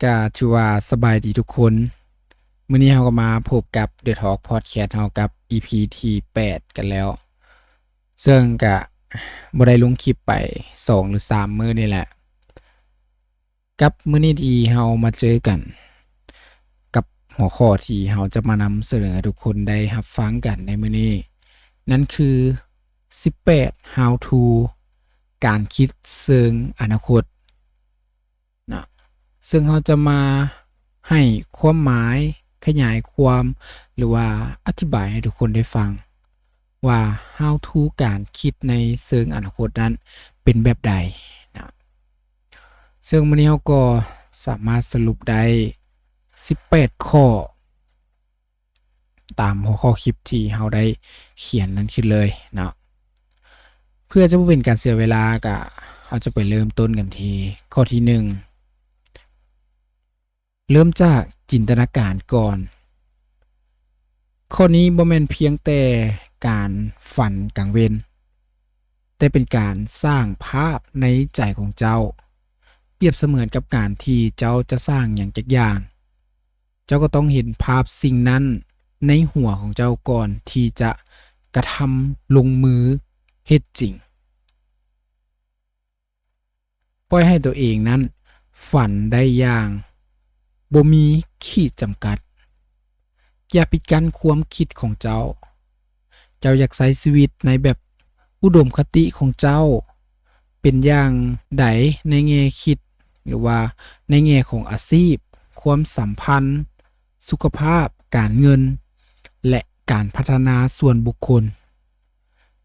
ກະຖືວ່າສະບາຍດີທຸກຄົນ. ມື້ນີ້ເຮົາກໍມາພົບກັບ The Talk Podcast ເຮົາກັບ ອີພີ ທີແປດກັນແລ້ວ, ເຊິ່ງກະບໍ່ໄດ້ລົງຄລິບໄປສອງຫຼືສາມມື້ນີ້ແຫຼະ. ກັບມື້ນີ້ທີ່ເຮົາມາເຈີກັນກັບຫົວຂໍ້ທີ່ເຮົາຈະມານຳສະເໜີໃຫ້ທຸກຄົນໄດ້ຮັບຟັງກັນໃນມື້ນີ້, ນັ້ນຄື ສິບແປດ How to ການຄິດເຊີງອະນາຄົດນະ, ເຊິ່ງເຮົາຈະມາໃຫ້ຄວາມໝາຍ, ຂະຫຍາຍຄວາມ ຫຼືວ່າອະທິບາຍໃຫ້ທຸກຄົນໄດ້ຟັງວ່າ How to ການຄິດໃນເຊີງອະນາຄົດນັ້ນເປັນແບບໃດນະ. ເຊິ່ງມື້ນີ້ເຮົາກໍສາມາດສະຫຼຸບໄດ້ສິບແປດຂໍ້ ຕາມຫົວຂໍ້ຄລິບທີ່ເຮົາໄດ້ຂຽນນັ້ນຂຶ້ນເລີຍເນາະ. ເພື່ອຈະບໍ່ເປັນການເສຍເວລາ ກະເຮົາຈະໄປເລີ່ມຕົ້ນກັນທີ່ຂໍ້ທີໜຶ່ງ ເລີ່ມຈາກຈິນຕະນາການກ່ອນ. ຂໍ້ນີ້ບໍ່ແມ່ນພຽງແຕ່ການຝັນກາງເວັນ, ແຕ່ເປັນການສ້າງພາບໃນໃຈຂອງເຈົ້າ, ປຽບສະເໝືອນກັບການທີ່ເຈົ້າຈະສ້າງຫຍັງຈັກຢ່າງ. ເຈົ້າກໍຕ້ອງເຫັນພາບສິ່ງນັ້ນໃນຫົວຂອງເຈົ້າກ່ອນທີ່ຈະກະທຳລົງມືເຮັດຈິງ. ປ່ອຍໃຫ້ຕົວເອງນັ້ນຝັນໄດ້ຢ່າງບໍ່ມີຂີດຈຳກັດ. ຢ່າປິດກັ້ນຄວາມຄິດຂອງເຈົ້າ. ເຈົ້າຢາກໃຊ້ຊີວິດໃນແບບອຸດົມຄະຕິຂອງເຈົ້າເປັນຢ່າງໃດໃນແງ່ຄິດ ຫຼືວ່າໃນແງ່ຂອງອາຊີບ, ຄວາມສຳພັນ, ສຸຂະພາບ, ການເງິນ ແລະ ການພັດທະນາສ່ວນບຸກຄົນ.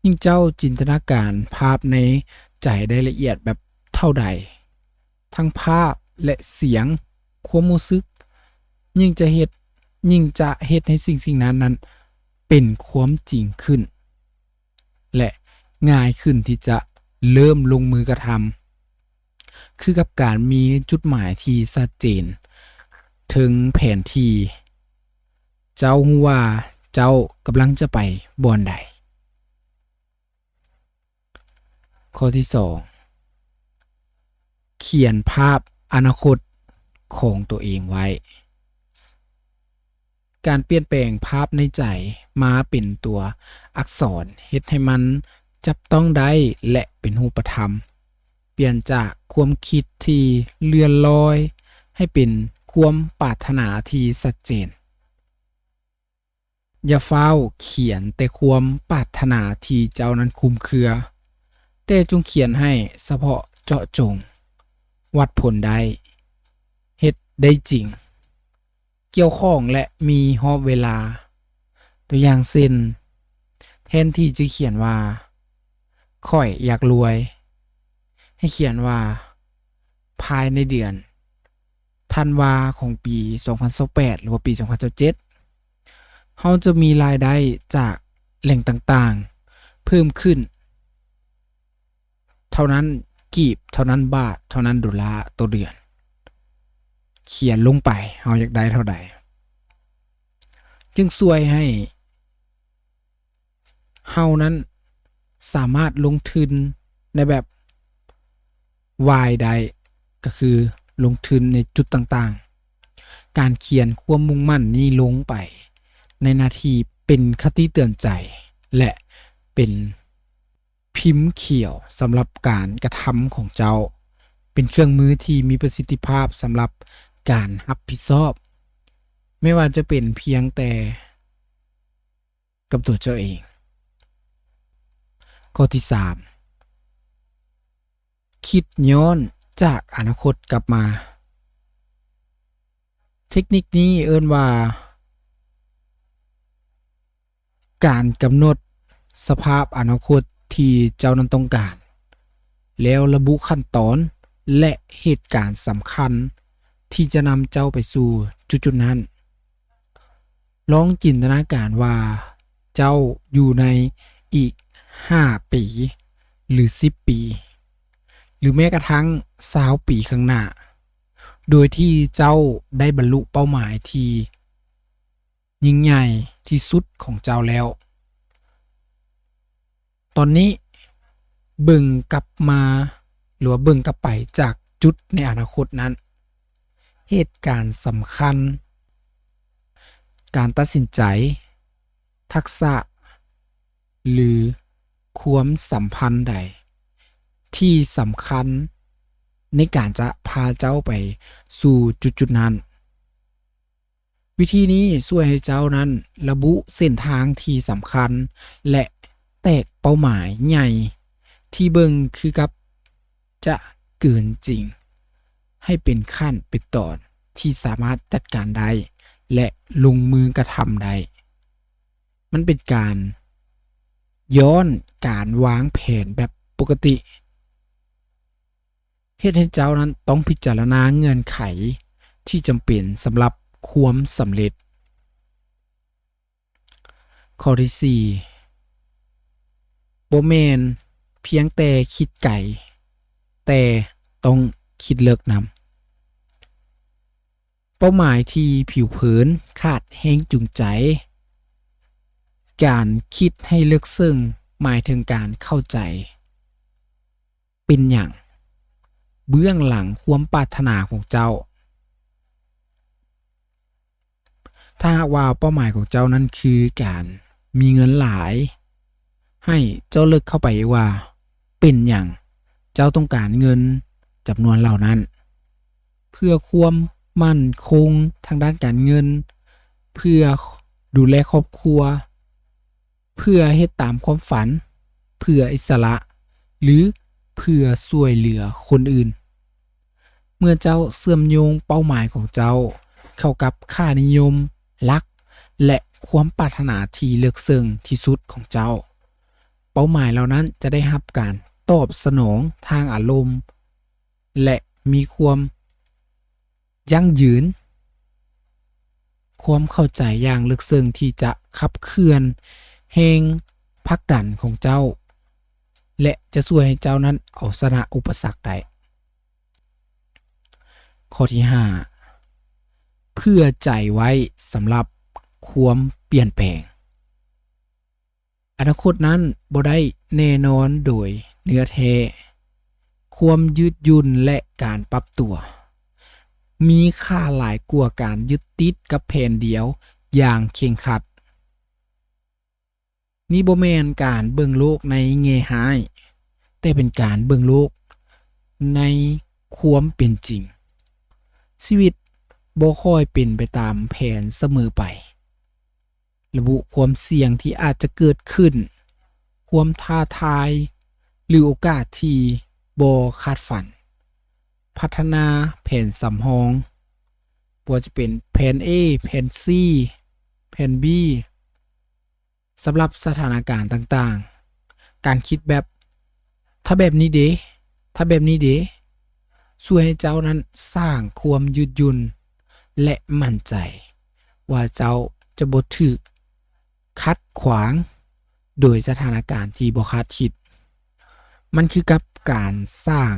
ຍິ່ງເຈົ້າຈິນຕະນາການພາບໃນໃຈໄດ້ລະອຽດແບບເທົ່າໃດ, ທັງພາບ ແລະ ສຽງ, ຄວາມຮູ້ສຶກ, ຍິ່ງຈະເຮັດ, ຍິ່ງຈະເຮັດໃຫ້ສິ່ງໆນັ້ນ, ນັ້ນເປັນຄວາມຈິງຂຶ້ນ ແລະ ງ່າຍຂຶ້ນທີ່ຈະເລີ່ມລົງມືກະທຳ. ຄືກັບການມີຈຸດໝາຍທີ່ຊັດເຈນເທິງແຜນທີ່, ເຈົ້າຮູ້ວ່າເຈົ້າກຳລັງຈະໄປບ່ອນໃດ. ຂໍ້ທີສອງ ຂຽນພາບອະນາຄົດຂອງຕົວເອງໄວ້. ການປ່ຽນແປງພາບໃນໃຈມາເປັນຕົວອັກສອນ ເຮັດໃຫ້ມັນຈັບຕ້ອງໄດ້ ແລະ ເປັນຮູບປະທຳ. ປ່ຽນຈາກຄວາມຄິດທີ່ເລື່ອນລອຍ ໃຫ້ເປັນຄວາມປາດຖະໜາທີ່ຊັດເຈນ. ຢ່າຟ້າວຂຽນແຕ່ຄວາມປາດຖະໜາທີ່ເຈົ້ານັ້ນຄຸມເຄືອ, ແຕ່ຈົ່ງຂຽນໃຫ້ສະເພາະເຈາະຈົງ, ວັດຜົນໄດ້, ເຮັດໄດ້ຈິງ, ກ່ຽວຂ້ອງ ແລະ ມີຮອບເວລາ. ຕົວຢ່າງເຊັ່ນ, ແທນທີ່ຈະຂຽນວ່າ ຂ້ອຍຢາກລວຍ, ໃຫ້ຂຽນວ່າ ພາຍໃນເດືອນທັນວາຂອງປີສອງພັນຊາວແປດ ຫຼືວ່າປີສອງພັນຊາວເຈັດ ເຮົາຈະມີລາຍໄດ້ຈາກແຫຼ່ງຕ່າງໆເພີ່ມຂຶ້ນເທົ່ານັ້ນກີບ, ເທົ່ານັ້ນບາດ, ເທົ່ານັ້ນໂດລາຕໍ່ເດືອນ. ຂຽນລົງໄປ ເຮົາຢາກໄດ້ເທົ່າໃດ, ຈຶ່ງຊ່ວຍໃຫ້ ເຮົານັ້ນສາມາດລົງທຶນໃນແບບວາຍໄດ້, ກໍຄືລົງທຶນໃນຈຸດຕ່າງໆ. ການຂຽນຄວາມມຸ່ງໝັ້ນນີ້ລົງໄປໃນໜ້າທີ່ເປັນຄະຕິເຕືອນໃຈ ແລະ ເປັນພິມຂຽວສຳລັບການກະທຳຂອງເຈົ້າ, ເປັນເຄື່ອງມືທີ່ມີປະສິດທິພາບສຳລັບການຮັບຜິດຊອບ, ແມ່ນວ່າຈະເປັນພຽງແຕ່ ກັບຕົວເຈົ້າເອງ. ຂໍ້ທີສາມ ຄິດຍ້ອນຈາກອະນາຄົດກັບມາ. ເທັກນິກນີ້ເອີ້ນວ່າ ການກຳນົດສະພາບອະນາຄົດທີ່ເຈົ້ານັ້ນຕ້ອງການ, ແລ້ວລະບຸຂັ້ນຕອນ ແລະ ເຫດການສຳຄັນທີ່ຈະນຳເຈົ້າໄປສູ່ຈຸດໆນັ້ນ. ລອງຈິນຕະນາການວ່າເຈົ້າຢູ່ໃນອີກຫ້າປີ ຫຼື ສິບປີ ຫຼື ແມ້ກະທັ່ງຊາວປີຂ້າງໜ້າ, ໂດຍທີ່ເຈົ້າໄດ້ບັນລຸເປົ້າໝາຍທີ່ຍິ່ງໃຫຍ່ທີ່ສຸດຂອງເຈົ້າແລ້ວ. ຕອນນີ້ເບິ່ງກັບມາ ຫຼືວ່າເບິ່ງກັບໄປຈາກຈຸດໃນອະນາຄົດນັ້ນ, ເຫດການສຳຄັນ, ການຕັດສິນໃຈ, ທັກສະ ຫຼື ຄວາມສຳພັນໃດທີ່ສຳຄັນໃນການຈະພາເຈົ້າໄປສູ່ຈຸດໆນັ້ນ. ວິທີນີ້ຊ່ວຍໃຫ້ເຈົ້ານັ້ນລະບຸເສັ້ນທາງທີ່ສຳຄັນ ແລະ ແຕກເປົ້າໝາຍໃຫຍ່ທີ່ເບິ່ງຄືກັບຈະເກີນຈິງ ໃຫ້ເປັນຂັ້ນເປັນຕອນທີ່ສາມາດຈັດການໄດ້ ແລະ ລົງມືກະທຳໄດ້. ມັນເປັນການຍ້ອນການວາງແຜນແບບປົກກະຕິ. ເຮັດໃຫ້ເຈົ້ານັ້ນຕ້ອງພິຈາລະນາເງື່ອນໄຂທີ່ຈຳເປັນສຳລັບຄວາມສຳເລັດ. ຂໍ້ທີສີ່ ບໍ່ແມ່ນພຽງແຕ່ຄິດໄກ, ແຕ່ຕ້ອງຄິດເລິກນຳ. ເປົ້າໝາຍທີ່ຜິວເຜິນຂາດແຮງຈູງໃຈ. ການຄິດໃຫ້ເລິກເຊິ່ງໝາຍເຖິງການເຂົ້າໃຈ ເປັນຫຍັງເບື້ອງຫຼັງຄວາມປາດຖະໜາຂອງເຈົ້າ. ຖ້າຫາກວ່າເປົ້າໝາຍຂອງເຈົ້ານັ້ນຄືການມີເງິນຫຼາຍ, ໃຫ້ເຈົ້າເລິກເຂົ້າໄປວ່າເປັນຫຍັງເຈົ້າຕ້ອງການເງິນຈຳນວນເຫຼົ່ານັ້ນ. ເພື່ອຄວາມໝັ້ນຄົງທາງດ້ານການເງິນ, ເພື່ອດູແລຄອບຄົວ, ເພື່ອເຮັດຕາມຄວາມຝັນ, ເພື່ອອິດສະຫຼະ ຫຼື ເພື່ອຊ່ວຍເຫຼືອຄົນອື່ນ. ເມື່ອເຈົ້າເຊື່ອມໂຍງເປົ້າໝາຍຂອງເຈົ້າເຂົ້າກັບຄ່ານິຍົມຫຼັກ ແລະ ຄວາມປາດຖະໜາທີ່ເລິກເຊິ່ງທີ່ສຸດຂອງເຈົ້າ, ເປົ້າໝາຍເຫຼົ່ານັ້ນຈະໄດ້ຮັບການຕອບສະໜອງທາງອາລົມ ແລະ ມີຄວາມ ຢັ້ງຢືນ, ຄວາມເຂົ້າໃຈຢ່າງເລິກເຊິ່ງທີ່ຈະຂັບເຄື່ອນແຮງຜັກດັນຂອງເຈົ້າ ແລະ ຈະຊ່ວຍໃຫ້ເຈົ້ານັ້ນເອົາຊະນະອຸປະສັກໄດ້. ຂໍ້ທີຫ້າ ເຜື່ອໃຈໄວ້ສຳລັບຄວາມປ່ຽນແປງ. ອະນາຄົດນັ້ນບໍ່ໄດ້ແນ່ນອນໂດຍເນື້ອແທ້. ຄວາມຍືດຫຍຸ່ນ ແລະ ການປັບຕົວ ມີຄ່າຫຼາຍກວ່າການຍຶດຕິດກັບແຜນດຽວຢ່າງເຄັ່ງຄັດ. ນີ້ບໍ່ແມ່ນການເບິ່ງໂລກໃນແງ່ຮ້າຍ, ແຕ່ເປັນການເບິ່ງໂລກໃນຄວາມເປັນຈິງ. ຊີວິດບໍ່ຄ່ອຍເປັນໄປຕາມແຜນສະເໝີໄປ. ລະບຸຄວາມສ່ຽງທີ່ອາດຈະເກີດຂຶ້ນ, ຄວາມທ້າທາຍ ຫຼື ໂອກາດທີ່ບໍ່ຄາດຝັນ. ພັດທະນາແຜນສຳຮອງ, ບໍ່ວ່າຈະເປັນແຜນ A, ແຜນ C, ແຜນ B ສຳລັບສະຖານະການຕ່າງໆ. ການຄິດແບບ ຖ້າແບບນີ້ເດ? ຖ້າແບບນີ້ເດ? ຊ່ວຍໃຫ້ເຈົ້ານັ້ນສ້າງຄວາມຍືດຫຍຸ່ນ ແລະ ໝັ້ນໃຈວ່າເຈົ້າຈະບໍ່ຖືກຂັດຂວາງໂດຍສະຖານະການທີ່ບໍ່ຄາດຄິດ. ມັນຄືກັບການສ້າງ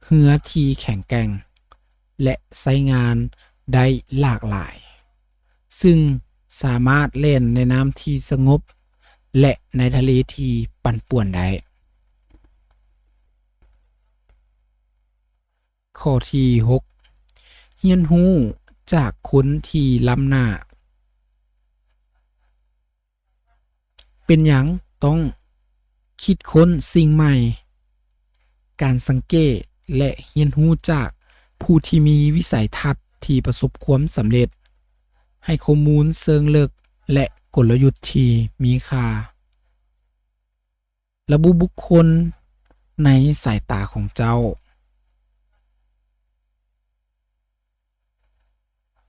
ເຮືອທີ່ແຂງແກ່ງ ແລະ ໃຊ້ງານໄດ້ຫຼາກຫຼາຍ, ຊຶ່ງສາມາດແລ່ນໃນນ້ຳທີ່ສະຫງົບ ແລະ ໃນທະເລທີ່ປັ່ນປ່ວນໄດ້. ຂໍ້ທີຫົກ ຮຽນຮູ້ຈາກຄົນທີ່ລ້ຳໜ້າ. ເປັນຫຍັງຕ້ອງຄິດຄົ້ນສິ່ງໃໝ່? ການສັງເກດ ແລະ ຮຽນຮູ້ຈາກຜູ້ທີ່ມີວິໄສທັດທີ່ປະສົບຄວາມສຳເລັດ, ໃຫ້ຂໍ້ມູນເຊີງເລິກ ແລະ ກົນລະຍຸດທີ່ມີຄ່າ. ລະບຸບຸກຄົນໃນສາຍຕາຂອງເຈົ້າ,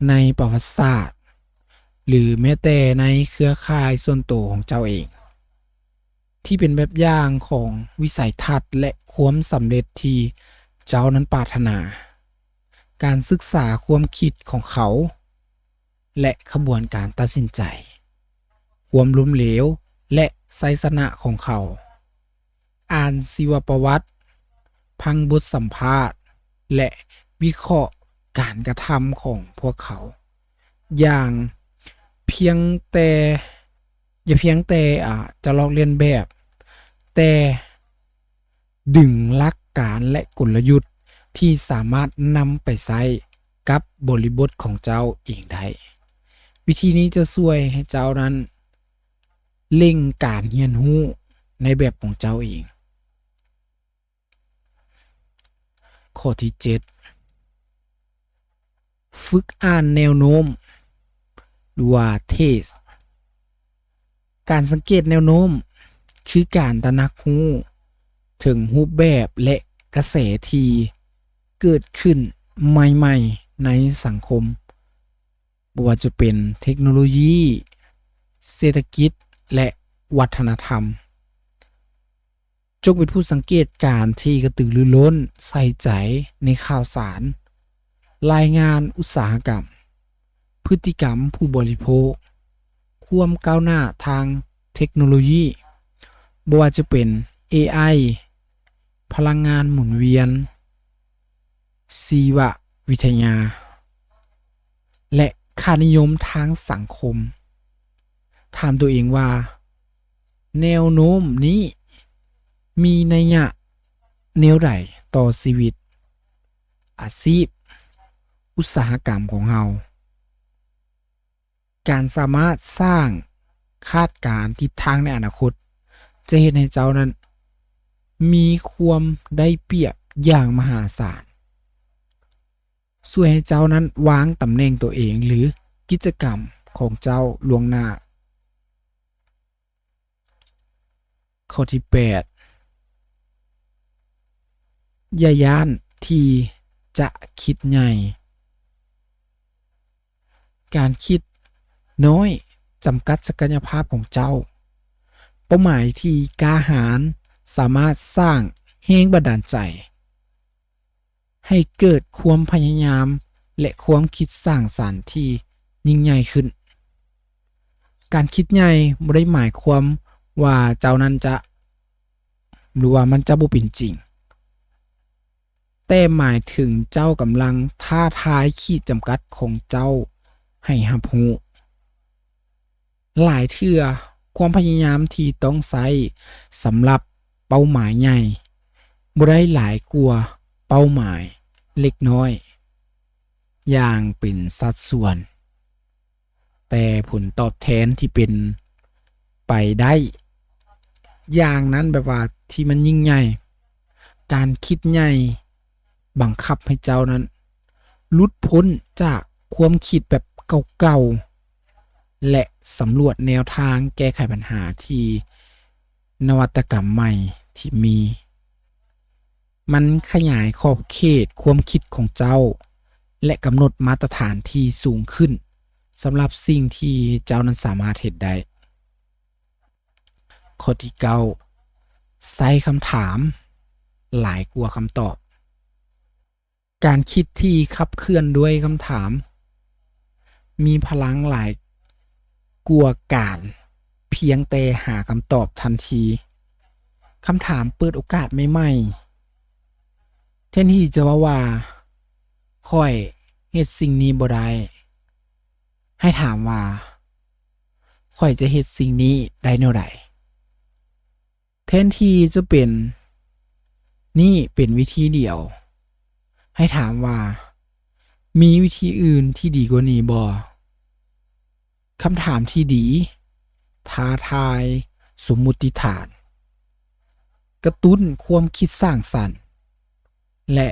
ໃນປະຫວັດສາດ ຫຼື ແມ້ແຕ່ໃນເຄືອຂ່າຍສ່ວນໂຕຂອງເຈົ້າເອງ ທີ່ເປັນແບບຢ່າງຂອງວິໄສທັດ ແລະ ຄວາມສຳເລັດທີ່ເຈົ້ານັ້ນປາດຖະໜາ. ການສຶກສາຄວາມຄິດຂອງເຂົາ ແລະ ຂະບວນການຕັດສິນໃຈ, ຄວາມລົ້ມເຫຼວ ແລະ ໄຊຊະນະຂອງເຂົາ. ອ່ານຊີວະປະຫວັດ, ຟັງບົດສຳພາດ ແລະ ວິເຄາະການກະທຳຂອງພວກເຂົາ ຢ່າງພຽງແຕ່, ຢ່າພຽງແຕ່, ອາ, ຈະລອກລຽນແບບ, ແຕ່ດຶງຫຼັກການ ແລະ ກົນລະຍຸດທີ່ສາມາດນຳໄປໃຊ້ ກັບບໍລິບົດຂອງເຈົ້າເອງໄດ້. ວິທີນີ້ຈະຊ່ວຍໃຫ້ເຈົ້ານັ້ນເລັ່ງການຮຽນຮູ້ໃນແບບຂອງເຈົ້າເອງ. ຂໍ້ທີເຈັດ ຝຶກອ່ານແນວໂນ້ມ ຫຼືວ່າ TAST. ການສັງເກດແນວໂນ້ມ ຄືການຕະໜັກຮູ້ເຖິງຮູບແບບ ແລະ ກະແສທີ່ເກີດຂຶ້ນໃໝ່ໆໃນສັງຄົມ, ບໍ່ວ່າຈະເປັນເທັກໂນໂລຢີ, ເສດຖະກິດ ແລະ ວັດທະນະທຳ. ຈົ່ງເປັນຜູ້ສັງເກດການທີ່ກະຕືລືລົ້ນ, ໃສ່ໃຈໃນຂ່າວສານ, ລາຍງານອຸດສາຫະກຳ, ພຶດຕິກຳຜູ້ບໍລິໂພກ, ຄວາມກ້າວໜ້າທາງເທັກໂນໂລຢີ, ບໍ່ວ່າຈະເປັນ ເອໄອ, ພະລັງງານໝູນວຽນ, ຊີວະວິທະຍາ ແລະ ຄ່ານິຍົມທາງສັງຄົມ. ຖາມຕົວເອງວ່າ ແນວໂນ້ມນີ້ມີໄນຍະແນວໃດຕໍ່ຊີວິດ, ອາຊີບ, ອຸດສາຫະກຳຂອງເຮົາ? ການສາມາດສ້າງຄາດການທິດທາງໃນອະນາຄົດ ຈະເຮັດໃຫ້ເຈົ້ານັ້ນມີຄວາມໄດ້ປຽບຢ່າງມະຫາສານ, ຊ່ວຍໃຫ້ເຈົ້ານັ້ນວາງຕຳແໜ່ງຕົວເອງ ຫຼື ກິດຈະກຳຂອງເຈົ້າລ່ວງໜ້າ. ຂໍ້ທີແປດ ຢ່າຢ້ານທີ່ຈະຄິດໃຫຍ່. ການຄິດນ້ອຍຈຳກັດສັກກະຍະພາບຂອງເຈົ້າ. ເປົ້າໝາຍທີ່ກ້າຫານສາມາດສ້າງແຮງບັນດານໃຈ ໃຫ້ເກີດຄວາມພະຍາຍາມ ແລະ ຄວາມຄິດສ້າງສັນທີ່ຍິ່ງໃຫຍ່ຂຶ້ນ. ການຄິດໃຫຍ່ບໍ່ໄດ້ໝາຍຄວາມວ່າເຈົ້ານັ້ນຈະ ຫຼືວ່າມັນຈະບໍ່ເປັນຈິງ, ແຕ່ໝາຍເຖິງເຈົ້າກຳລັງທ້າທາຍຂີດຈຳກັດຂອງເຈົ້າໃຫ້ຮັບຮູ້. ຫຼາຍເທື່ອຄວາມພະຍາຍາມທີ່ຕ້ອງໃຊ້ສຳລັບເປົ້າໝາຍໃຫຍ່ ບໍ່ໄດ້ຫຼາຍກວ່າເປົ້າໝາຍເລັກນ້ອຍຢ່າງເປັນສັດສ່ວນ, ແຕ່ຜົນຕອບແທນທີ່ເປັນໄປໄດ້ຢ່າງນັ້ນ ແບບວ່າທີ່ມັນຍິ່ງໃຫຍ່. ການຄິດໃຫຍ່ບັງຄັບໃຫ້ເຈົ້ານັ້ນ ຫຼຸດພົ້ນຈາກຄວາມຄິດແບບເກົ່າໆ ແລະ ສຳຫຼວດແນວທາງແກ້ໄຂບັນຫາທີ່ນະວັດຕະກຳໃໝ່ທີ່ມີ. ມັນຂະຫຍາຍຂອບເຂດຄວາມຄິດຂອງເຈົ້າ ແລະ ກຳນົດມາດຕະຖານທີ່ສູງຂຶ້ນສຳລັບສິ່ງທີ່ເຈົ້ານັ້ນສາມາດເຮັດໄດ້. ຂໍ້ທີເກົ້າ ໃຊ້ຄຳຖາມຫຼາຍກວ່າຄຳຕອບ. ການຄິດທີ່ຂັບເຄື່ອນດ້ວຍຄຳຖາມ ມີພະລັງຫຼາຍກວ່າການພຽງແຕ່ຫາຄຳຕອບທັນທີ. ຄຳຖາມເປີດໂອກາດໃໝ່ໆ. ແທນທີ່ຈະເວົ້າວ່າ ຂ້ອຍເຮັດສິ່ງນີ້ບໍ່ໄດ້, ໃຫ້ຖາມວ່າ ຂ້ອຍຈະເຮັດສິ່ງນີ້ໄດ້ແນວໃດ? ແທນທີ່ຈະເປັນ ນີ້ເປັນວິທີດຽວ, ໃຫ້ຖາມວ່າ ມີວິທີອື່ນທີ່ດີກວ່ານີ້ບໍ່? ຄຳຖາມທີ່ດີ ທ້າທາຍສົມມຸດຕິຖານ, ກະຕຸ້ນຄວາມຄິດສ້າງສັນ ແລະ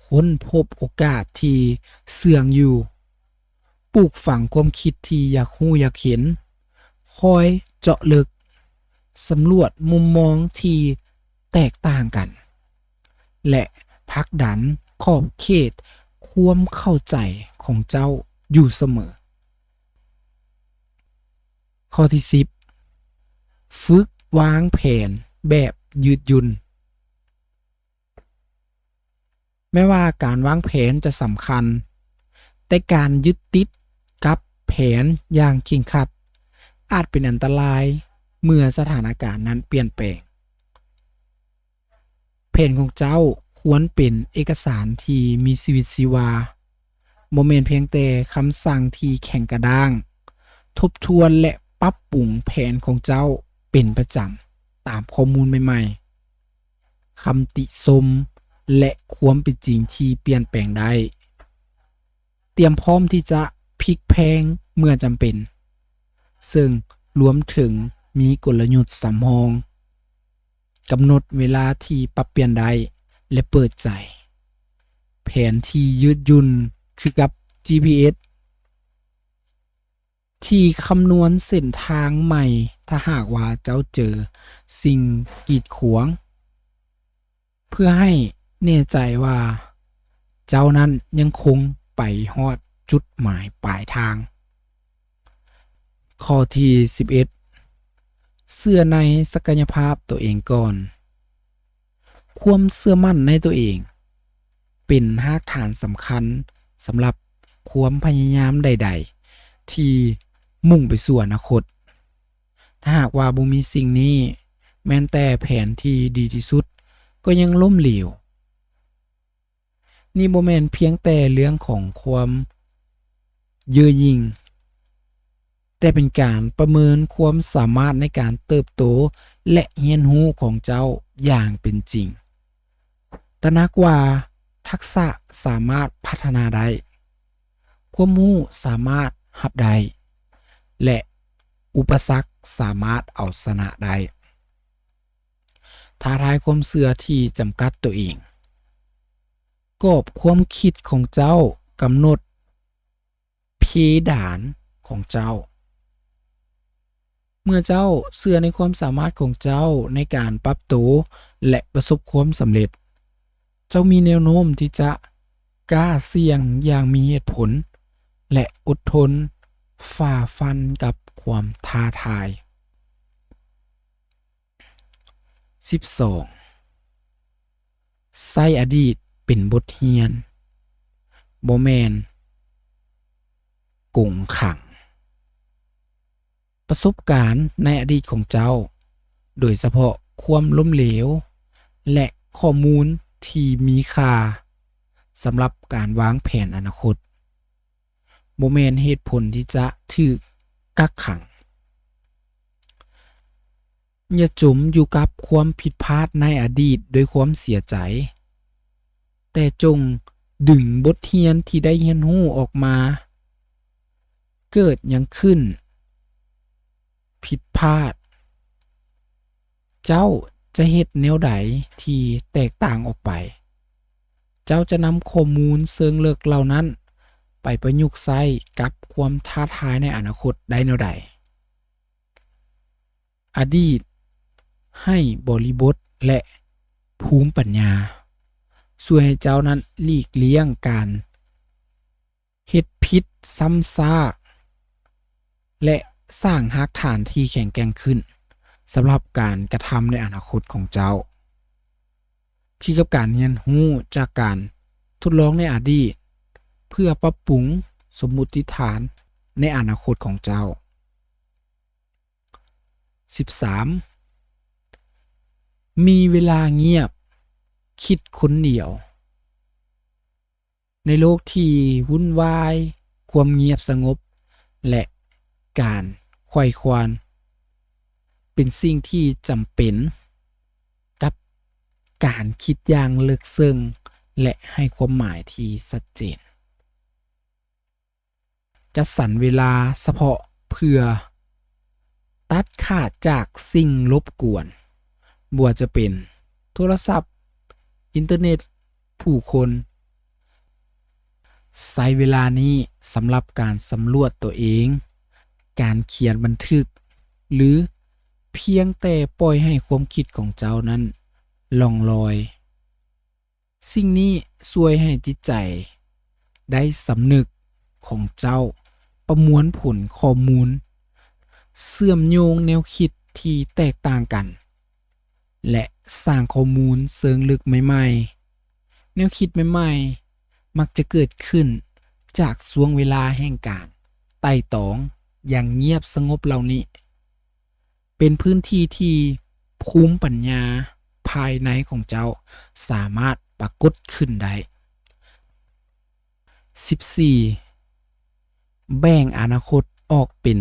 ຄົ້ນພົບໂອກາດທີ່ເຊື່ອງຢູ່, ປູກຝັງຄວາມຄິດທີ່ຢາກຮູ້ຢາກເຫັນ, ຄອຍເຈາະເລິກ, ສຳຫຼວດມຸມມອງທີ່ແຕກຕ່າງກັນ ແລະ ຜັກດັນຂອບເຂດຄວາມເຂົ້າໃຈຂອງເຈົ້າຢູ່ສະເໝີ. ຂໍ້ທີສິບ ຝຶກວາງແຜນແບບຍືດຫຍຸ່ນ. ແມ້ວ່າການວາງແຜນຈະສຳຄັນ, ແຕ່ການຍຶດຕິດກັບແຜນຢ່າງເຄັ່ງຄັດ ອາດເປັນອັນຕະລາຍເມື່ອສະຖານະການນັ້ນປ່ຽນແປງ. ແຜນຂອງເຈົ້າຄວນເປັນເອກະສານທີ່ມີຊີວິດຊີວາ, ບໍ່ແມ່ນພຽງແຕ່ຄຳສັ່ງທີ່ແຂງກະດ້າງ. ທົບທວນ ແລະ ປັບປຸງແຜນຂອງເຈົ້າເປັນປະຈຳຕາມຂໍ້ມູນໃໝ່ໆ, ຄຳຕິຊົມ ແລະ ຄວາມເປັນຈິງທີ່ປ່ຽນແປງໄດ້. ຕຽມພ້ອມທີ່ຈະພິກແພງເມື່ອຈຳເປັນ, ເຊິ່ງລວມເຖິງມີກົນລະຍຸດສຳຮອງ, ກຳນົດເວລາທີ່ປັບປ່ຽນໄດ້ ແລະ ເປີດໃຈ. ແຜນທີ່ຍືດຫຍຸ່ນຄືກັບ ຈີພີເອສ ທີ່ຄຳນວນເສັ້ນທາງໃໝ່ ຖ້າຫາກວ່າເຈົ້າເຈີສິ່ງກີດຂວາງ, ເພື່ອໃຫ້ແນ່ໃຈວ່າເຈົ້ານັ້ນຍັງຄົງໄປຮອດຈຸດໝາຍປາຍທາງ. ຂໍ້ທີສິບເອັດ ເຊື່ອໃນສັກກະຍະພາບຕົວເອງກ່ອນ. ຄວາມເຊື່ອໝັ້ນໃນຕົວເອງເປັນຮາກຖານສຳຄັນສຳລັບຄວາມພະຍາຍາມໃດໆທີ່ມຸ່ງໄປສູ່ອະນາຄົດ. ຖ້າຫາກວ່າບໍ່ມີສິ່ງນີ້, ແມ່ນແຕ່ແຜນທີ່ດີທີ່ສຸດກໍຍັງລົ້ມເຫຼວ. ນີ້ບໍ່ແມ່ນພຽງແຕ່ເລື່ອງຂອງຄວາມເຍີະຍິງ, ແຕ່ເປັນການປະເມີນຄວາມສາມາດໃນການເຕີບໂຕ ແລະ ຮຽນຮູ້ຂອງເຈົ້າຢ່າງເປັນຈິງ. ຕະໜັກວ່າທັກສະສາມາດພັດທະນາໄດ້, ຄວາມຮູ້ສາມາດຮັບໄດ້ ແລະ ອຸປະສັກສາມາດເອົາຊະນະໄດ້. ທ້າທາຍຄວາມເຊື່ອທີ່ຈຳກັດຕົວເອງ. ກອບຄວາມຄິດຂອງເຈົ້າກຳນົດເພດານຂອງເຈົ້າ. ເມື່ອເຈົ້າເຊື່ອໃນຄວາມສາມາດຂອງເຈົ້າໃນການປັບໂຕ ແລະ ປະສົບຄວາມສຳເລັດ, ເຈົ້າມີແນວໂນ້ມທີ່ຈະກ້າສ່ຽງຢ່າງມີເຫດຜົນ ແລະ ອົດທົນຝ່າຟັນກັບຄວາມທ້າທາຍ. ສິບສອງ ໃຊ້ອະດີດເປັນບົດຮຽນ, ບໍ່ແມ່ນກົງຂັງ. ປະສົບການໃນອະດີດຂອງເຈົ້າ, ໂດຍສະເພາະຄວາມລົ້ມເຫຼວ ແລະ ຂໍ້ມູນທີ່ມີຄ່າສຳລັບການວາງແຜນອະນາຄົດ, ບໍ່ແມ່ນເຫດຜົນທີ່ຈະຖືກກັກຂັງ. ຢ່າຈົມຢູ່ກັບຄວາມຜິດພາດໃນອະດີດດ້ວຍຄວາມເສຍໃຈ, ແຕ່ຈົ່ງດຶງບົດຮຽນທີ່ໄດ້ຮຽນຮູ້ອອກມາ. ເກີດຫຍັງຂຶ້ນຜິດພາດ, ເຈົ້າຈະເຮັດແນວໃດທີ່ແຕກຕ່າງອອກໄປ? ເຈົ້າຈະນຳຂໍ້ມູນເຊີງເລິກເຫຼົ່ານັ້ນໄປປະຍຸກໃຊ້ກັບຄວາມທ້າທາຍໃນອະນາຄົດໄດ້ແນວໃດ? ອະດີດໃຫ້ບໍລິບົດ ແລະ ພູມປັນຍາ ຊ່ວຍໃຫ້ເຈົ້ານັ້ນຫຼີກລ່ຽງການເຮັດຜິດຊ້ຳຊາກ ແລະ ສ້າງຮາກຖານທີ່ແຂງແກ່ງຂຶ້ນສຳລັບການກະທຳໃນອະນາຄົດຂອງເຈົ້າ, ຄືກັບການຮຽນຮູ້ຈາກການທົດລອງໃນອະດີດ ເພື່ອປັບປຸງສົມມຸດຖານໃນອະນາຄົດຂອງເຈົ້າ. ສິບສາມ ມີເວລາງຽບ, ຄິດຄົນດຽວ. ໃນໂລກທີ່ວຸ່ນວາຍ, ຄວາມງຽບສະຫງົບ ແລະ ການໄຂວ້ຄວາຍເປັນສິ່ງທີ່ຈຳເປັນກັບການຄິດຢ່າງເລິກເຊິ່ງ ແລະ ໃຫ້ຄວາມໝາຍທີ່ຊັດເຈນ. ຈັດສັນເວລາສະເພາະເພື່ອຕັດຂາດຈາກສິ່ງລົບກວນ, ບໍ່ວ່າຈະເປັນໂທລະສັບ, ອິນເຕີເນັດ, ຜູ້ຄົນ. ໃຊ້ເວລານີ້ສຳລັບການສຳຫຼວດຕົວເອງ, ການຂຽນບັນທຶກ ຫຼື ພຽງແຕ່ປ່ອຍໃຫ້ຄວາມຄິດຂອງເຈົ້ານັ້ນລ່ອງລອຍ. ສິ່ງນີ້ຊ່ວຍໃຫ້ຈິດໃຈໄດ້ສຳນຶກຂອງເຈົ້າປະມວນຜົນຂໍ້ມູນ, ເຊື່ອມໂຍງແນວຄິດທີ່ແຕກຕ່າງກັນ ແລະ ສ້າງຂໍ້ມູນເຊີງເລິກໃໝ່ໆ. ແນວຄິດໃໝ່ໆມັກຈະເກີດຂຶ້ນຈາກຊ່ວງເວລາແຫ່ງການໄຕ່ຕອງຢ່າງງຽບສະຫງົບເຫຼົ່ານີ້. ເປັນພື້ນທີ່ທີ່ພູມປັນຍາພາຍໃນຂອງເຈົ້າສາມາດປາກົດຂຶ້ນໄດ້. ສິບສີ່ ແບ່ງອະນາຄົດອອກເປັນ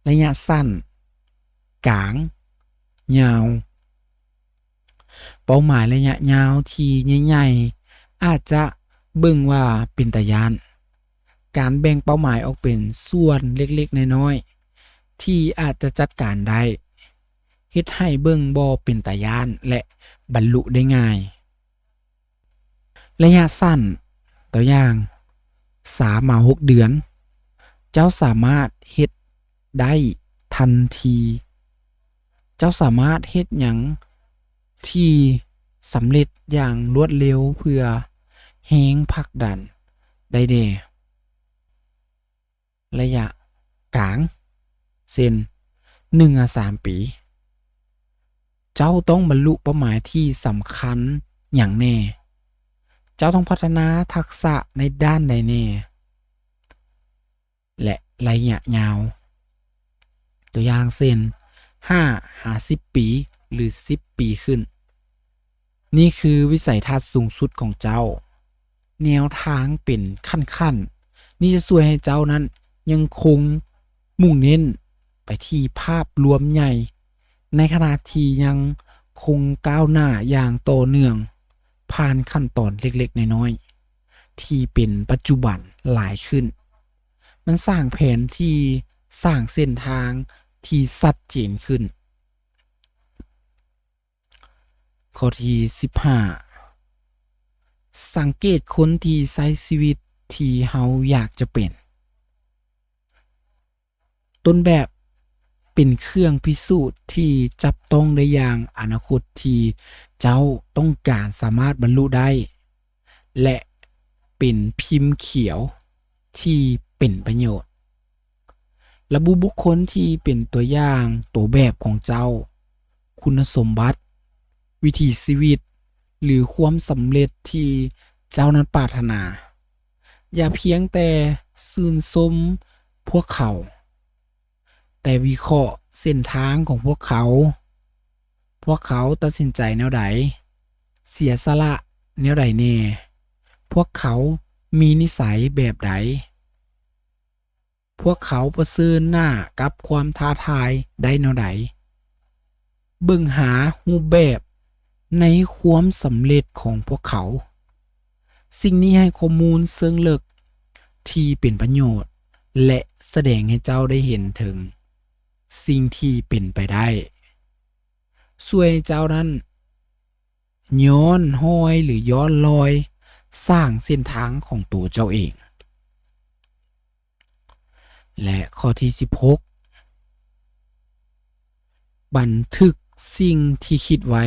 ໄລຍະສັ້ນ, ກາງ, ຍາວ. ເປົ້າໝາຍໄລຍະຍາວທີ່ໃຫຍ່ໆອາດຈະເບິ່ງວ່າເປັນຕາຢ້ານ, ການແບ່ງເປົ້າໝາຍອອກເປັນສ່ວນເລັກໆນ້ອຍໆ ທີ່ອາດຈະຈັດການໄດ້ ເຮັດໃຫ້ເບິ່ງບໍ່ເປັນຕາຢ້ານ ແລະ ບັນລຸໄດ້ງ່າຍ. ໄລຍະສັ້ນ, ຕົວຢ່າງ, ສາມມາຫົກເດືອນ, ເຈົ້າສາມາດເຮັດໄດ້ທັນທີ. ເຈົ້າສາມາດເຮັດຫຍັງທີ່ສຳເລັດຢ່າງລວດເລັວເພື່ອແຮງຜັກດັນໄດ້ແດ່? ໄລຍະກາງ, ເຊັ່ນ ໜຶ່ງຫາສາມປີ, ເຈົ້າຕ້ອງບັນລຸເປົ້າໝາຍທີ່ສຳຄັນຫຍັງແດ່? ເຈົ້າຕ້ອງພັດທະນາທັກສະໃນດ້ານໃດແດ່? ແລະ ໄລຍະຍາວ, ຕົວຢ່າງເຊັ່ນ ຫ້າຫາສິບປີ ຫຼື ສິບປີຂຶ້ນ. ນີ້ຄືວິໄສທັດສູງສຸດຂອງເຈົ້າ. ແນວທາງເປັນຂັ້ນໆ ນີ້ຈະຊ່ວຍໃຫ້ເຈົ້ານັ້ນຍັງຄົງມຸ່ງເນັ້ນໄປທີ່ພາບລວມໃຫຍ່ ໃນຂະນະທີ່ຍັງຄົງກ້າວໜ້າຢ່າງຕໍ່ເນື່ອງ ຜ່ານຂັ້ນຕອນເລັກໆນ້ອຍໆ ທີ່ເປັນປັດຈຸບັນຫຼາຍຂຶ້ນ. ມັນສ້າງແຜນທີ່, ສ້າງເສັ້ນທາງທີ່ຊັດເຈນຂຶ້ນ. ຂໍ້ທີສິບຫ້າ ສັງເກດຄົນທີ່ໃຊ້ຊີວິດທີ່ເຮົາຢາກຈະເປັນ. ຕົ້ນແບບເປັນເຄື່ອງພິສູດທີ່ຈັບຕ້ອງໄດ້ຢ່າງອະນາຄົດທີ່ເຈົ້າຕ້ອງການສາມາດບັນລຸໄດ້ ແລະ ເປັນພິມຂຽວທີ່ເປັນປະໂຫຍດ. ລະບຸບຸກຄົນທີ່ເປັນຕົວຢ່າງ, ຕົວແບບຂອງເຈົ້າ, ຄຸນນະສົມບັດ, ວິຖີຊີວິດ ຫຼື ຄວາມສຳເລັດທີ່ເຈົ້ານັ້ນປາດຖະໜາ. ຢ່າພຽງແຕ່ຊື່ນຊົມພວກເຂົາ, ແຕ່ວິເຄາະເສັ້ນທາງຂອງພວກເຂົາ. ພວກເຂົາຕັດສິນໃຈແນວໃດ? ເສຍສະຫຼະແນວໃດແດ່? ພວກເຂົາມີນິໄສແບບໃດ? ພວກເຂົາປະເຊີນໜ້າກັບຄວາມທ້າທາຍໄດ້ແນວໃດ? ເບິ່ງຫາຮູບແບບໃນຄວາມສຳເລັດຂອງພວກເຂົາ. ສິ່ງນີ້ໃຫ້ຂໍ້ມູນເຊີງເລິກທີ່ເປັນປະໂຫຍດ ແລະ ສະແດງໃຫ້ເຈົ້າໄດ້ເຫັນເຖິງສິ່ງທີ່ເປັນໄປໄດ້. ຊ່ວຍໃຫ້ເຈົ້ານັ້ນຍ້ອນຮອຍ ຫຼື ຍ້ອນລອຍສ້າງເສັ້ນທາງຂອງໂຕເຈົ້າເອງ. ແລະ ຂໍ້ທີສິບຫົກ ບັນທຶກສິ່ງທີ່ຄິດໄວ້.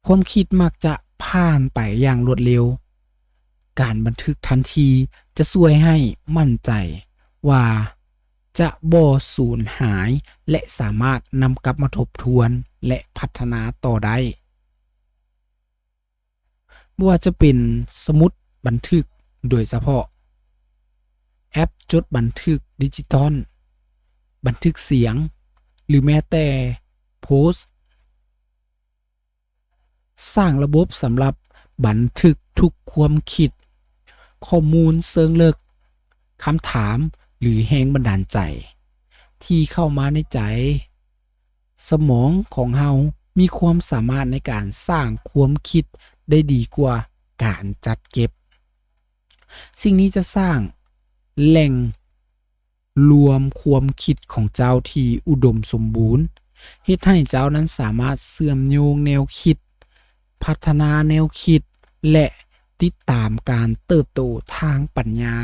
ຄວາມຄິດມັກຈະຜ່ານໄປຢ່າງລວດເລັວ. ການບັນທຶກທັນທີຈະຊ່ວຍໃຫ້ໝັ້ນໃຈວ່າຈະບໍ່ສູນຫາຍ ແລະ ສາມາດນຳກັບມາທົບທວນ ແລະ ພັດທະນາຕໍ່ໄດ້. ບໍ່ວ່າຈະເປັນສະໝຸດບັນທຶກໂດຍສະເພາະ, ແອັບຈົດບັນທຶກດິຈິຕອນ, ບັນທຶກສຽງ ຫຼື ແມ້ແຕ່ໂພສ. ສ້າງລະບົບສຳລັບບັນທຶກທຸກຄວາມຄິດ, ຂໍ້ມູນເຊີງເລິກ, ຄຳຖາມ ຫຼື ແຮງບັນດານໃຈທີ່ເຂົ້າມາໃນໃຈ. ສະໝອງຂອງເຮົາມີຄວາມສາມາດໃນການສ້າງຄວາມຄິດໄດ້ດີກວ່າການຈັດເກັບ. ສິ່ງນີ້ຈະສ້າງແຫຼ່ງລວມຄວາມຄິດຂອງເຈົ້າທີ່ອຸດົມສົມບູນ, ເຮັດໃຫ້ເຈົ້ານັ້ນສາມາດເຊື່ອມໂຍງແນວຄິດ, ພັດທະນາແນວຄິດ ແລະ ຕິດຕາມການເຕີບໂຕທາງປັນຍາ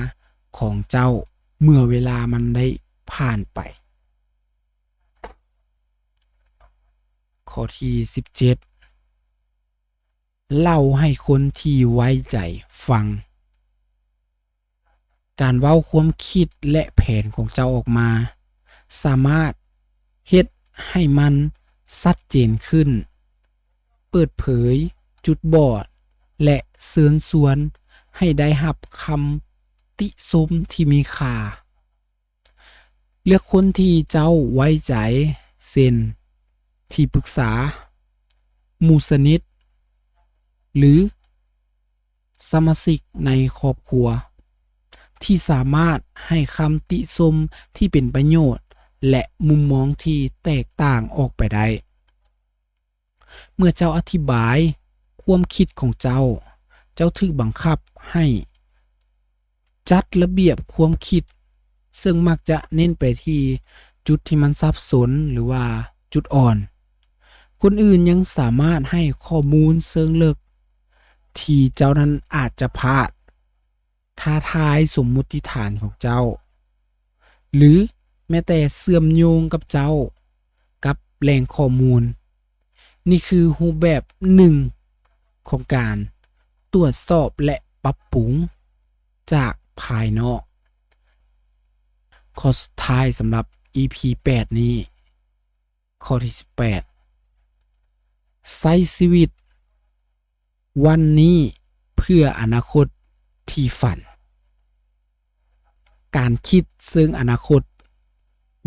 ຂອງເຈົ້າເມື່ອເວລາມັນໄດ້ຜ່ານໄປ. ຂໍ້ທີສິບເຈັດ ເລົ່າໃຫ້ຄົນທີ່ໄວ້ໃຈຟັງ. ການເວົ້າຄວາມຄິດ ແລະ ແຜນຂອງເຈົ້າອອກມາ ສາມາດເຮັດໃຫ້ມັນຊັດເຈນຂຶ້ນ, ເປີດເຜີຍຈຸດບອດ ແລະ ເຊີນຊວນໃຫ້ໄດ້ຮັບຄຳຕິຊົມທີ່ມີຄ່າ. ເລືອກຄົນທີ່ເຈົ້າໄວ້ໃຈ ເຊັ່ນ ທີ່ປຶກສາ, ໝູ່ສະໜິດ ຫຼື ສະມາຊິກໃນຄອບຄົວ ທີ່ສາມາດໃຫ້ຄຳຕິຊົມທີ່ເປັນປະໂຫຍດ ແລະ ມຸມມອງທີ່ແຕກຕ່າງອອກໄປໄດ້. ເມື່ອເຈົ້າອະທິບາຍຄວາມຄິດຂອງເຈົ້າ, ເຈົ້າຖືກບັງຄັບໃຫ້ຈັດລະບຽບຄວາມຄິດ, ເຊິ່ງມັກຈະເນັ້ນໄປທີ່ຈຸດທີ່ມັນສັບສົນ ຫຼືວ່າຈຸດອ່ອນ. ຄົນອື່ນຍັງສາມາດໃຫ້ຂໍ້ມູນເຊີງເລິກທີ່ເຈົ້ານັ້ນອາດຈະພາດ, ທ້າທາຍສົມມຸດຕິຖານຂອງເຈົ້າ ຫຼື ແມ້ແຕ່ເຊື່ອມໂຍງກັບເຈົ້າກັບແຫຼ່ງຂໍ້ມູນ. ນີ້ຄືຮູບແບບໜຶ່ງຂອງການຕວດສອບ ແລະ ປັບປຸງຈາກພາຍນອກ. ຂໍ້ສຸດທ້າຍສຳລັບ ອີ ພີ ແປດ ນີ້, ຂໍ້ທີສິບແປດ ໃຊ້ຊີວິດວັນນີ້ເພື່ອອະນາຄົດທີ່ຝັນ. ການຄິດເຊິ່ງອະນາຄົດ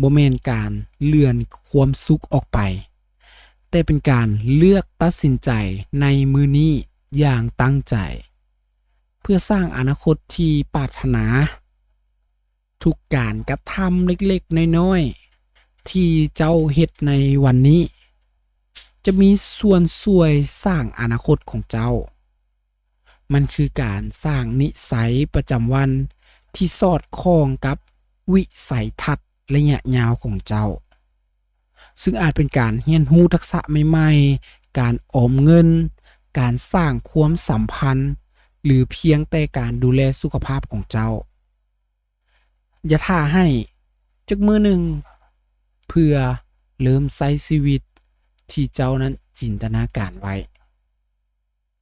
ບໍ່ແມ່ນການເລື່ອນຄວາມສຸກອອກໄປ, ແຕ່ເປັນການເລືອກຕັດສິນໃຈໃນມື້ນີ້ຢ່າງຕັ້ງໃຈ ເພື່ອສ້າງອະນາຄົດທີ່ປາດຖະໜາ. ທຸກການກະທຳເລັກໆນ້ອຍໆທີ່ເຈົ້າເຮັດໃນວັນນີ້ ຈະມີສ່ວນຊ່ວຍສ້າງອະນາຄົດຂອງເຈົ້າ. ມັນຄືການສ້າງນິໄສປະຈຳວັນທີ່ສອດຄ່ອງກັບວິໄສທັດໄລຍະຍາວຂອງເຈົ້າ, ຊຶ່ງອາດເປັນການຮຽນຮູ້ທັກສະໃໝ່ໆ, ການອອມເງິນ, ການສ້າງຄວາມສຳພັນ ຫຼື ພຽງແຕ່ການດູແລສຸຂະພາບຂອງເຈົ້າ. ຢ່າຖ້າໃຫ້ຈັກມື້ໜຶ່ງເພື່ອເລີ່ມໃຊ້ຊີວິດທີ່ເຈົ້ານັ້ນຈິນຕະນາການໄວ້.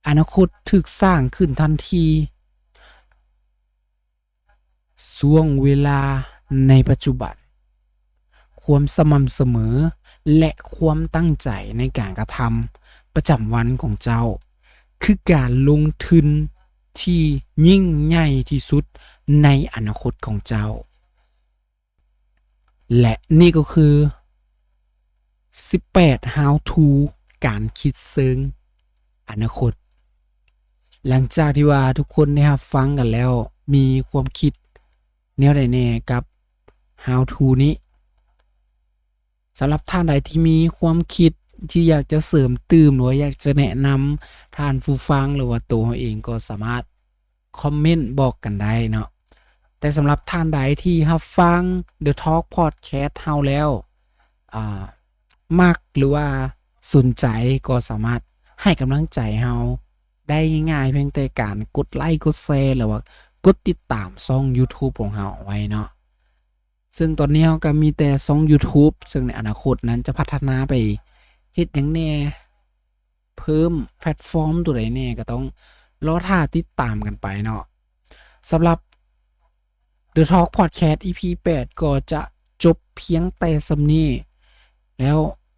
ອະນາຄົດຖືກສ້າງຂຶ້ນທັນທີ. ຊ່ວງເວລາໃນປັດຈຸບັນ, ຄວາມສະໝ່ຳສະເໝີ ແລະ ຄວາມຕັ້ງໃຈໃນການກະທຳປະຈຳວັນຂອງເຈົ້າ ຄືການລົງທຶນທີ່ຍິ່ງໃຫຍ່ທີ່ສຸດໃນອະນາຄົດຂອງເຈົ້າ. ແລະ ນີ້ກໍຄື ສິບແປດ How to ການຄິດເຊິ່ງອະນາຄົດ. ຫຼັງຈາກທີ່ວ່າທຸກຄົນໄດ້ຮັບຟັງກັນແລ້ວ ມີຄວາມຄິດແນວໃດແດ່ກັບ How to ນີ້? ສຳລັບທ່ານໃດທີ່ມີຄວາມຄິດທີ່ຢາກຈະເສີມຕື່ມ ຫຼືວ່າຢາກຈະແນະນຳທ່ານຜູ້ຟັງ ຫຼືວ່າໂຕເຮົາເອງ ກໍສາມາດຄອມເມັນບອກກັນໄດ້ເນາະ. ແຕ່ສຳລັບທ່ານໃດທີ່ຮັບຟັງ The Talk Podcast ເຮົາແລ້ວ ອ່າ ມັກ ຫຼືວ່າສົນໃຈ ກໍສາມາດໃຫ້ກຳລັງໃຈເຮົາໄດ້ງ່າຍໆ ພຽງແຕ່ການກົດໄລ ກົດແຊ ຫຼືວ່າກົດຕິດຕາມຊ່ອງ YouTube ຂອງເຮົາເອົາໄວ້ເນາະ. ເຊິ່ງຕອນນີ້ເຮົາກໍມີແຕ່ຊ່ອງ YouTube ເຊິ່ງໃນອະນາຄົດນັ້ນຈະພັດທະນາໄປເຮັດຫຍັງແດ່ ເພີ່ມແພລດຟອມຕົວໃດແດ່ ກໍຕ້ອງລໍຖ້າຕິດຕາມກັນໄປເນາະ. ສຳລັບ The Talk Podcast ອີ ພີ ແປດ ກໍຈະຈົບພຽງແຕ່ສ່ຳນີ້ ແລ້ວ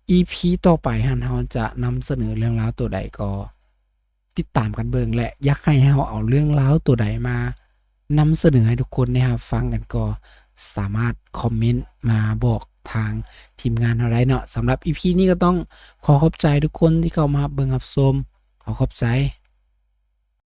ອີ ພີ ຕໍ່ໄປຫັ້ນ ເຮົາຈະນຳສະເໜີເລື່ອງລາວຕົວໃດກໍ ຕິດຕາມກັນເບິ່ງ ແລະ ຢາກໃຫ້ເຮົາເອົາເລື່ອງລາວຕົວໃດມານຳສະເໜີໃຫ້ທຸກຄົນໄດ້ຮັບຟັງກັນ ກໍສາມາດຄອມເມັນມາບອກທາງທີມງານເຮົາໄດ້ເນາະ. ສຳລັບ ອີ ພີ ນີ້ກໍຕ້ອງຂໍຂອບໃຈທຸກຄົນທີ່ເຂົ້າມາຮັບເບິ່ງຮັບຊົມ. ຂໍຂອບໃຈ.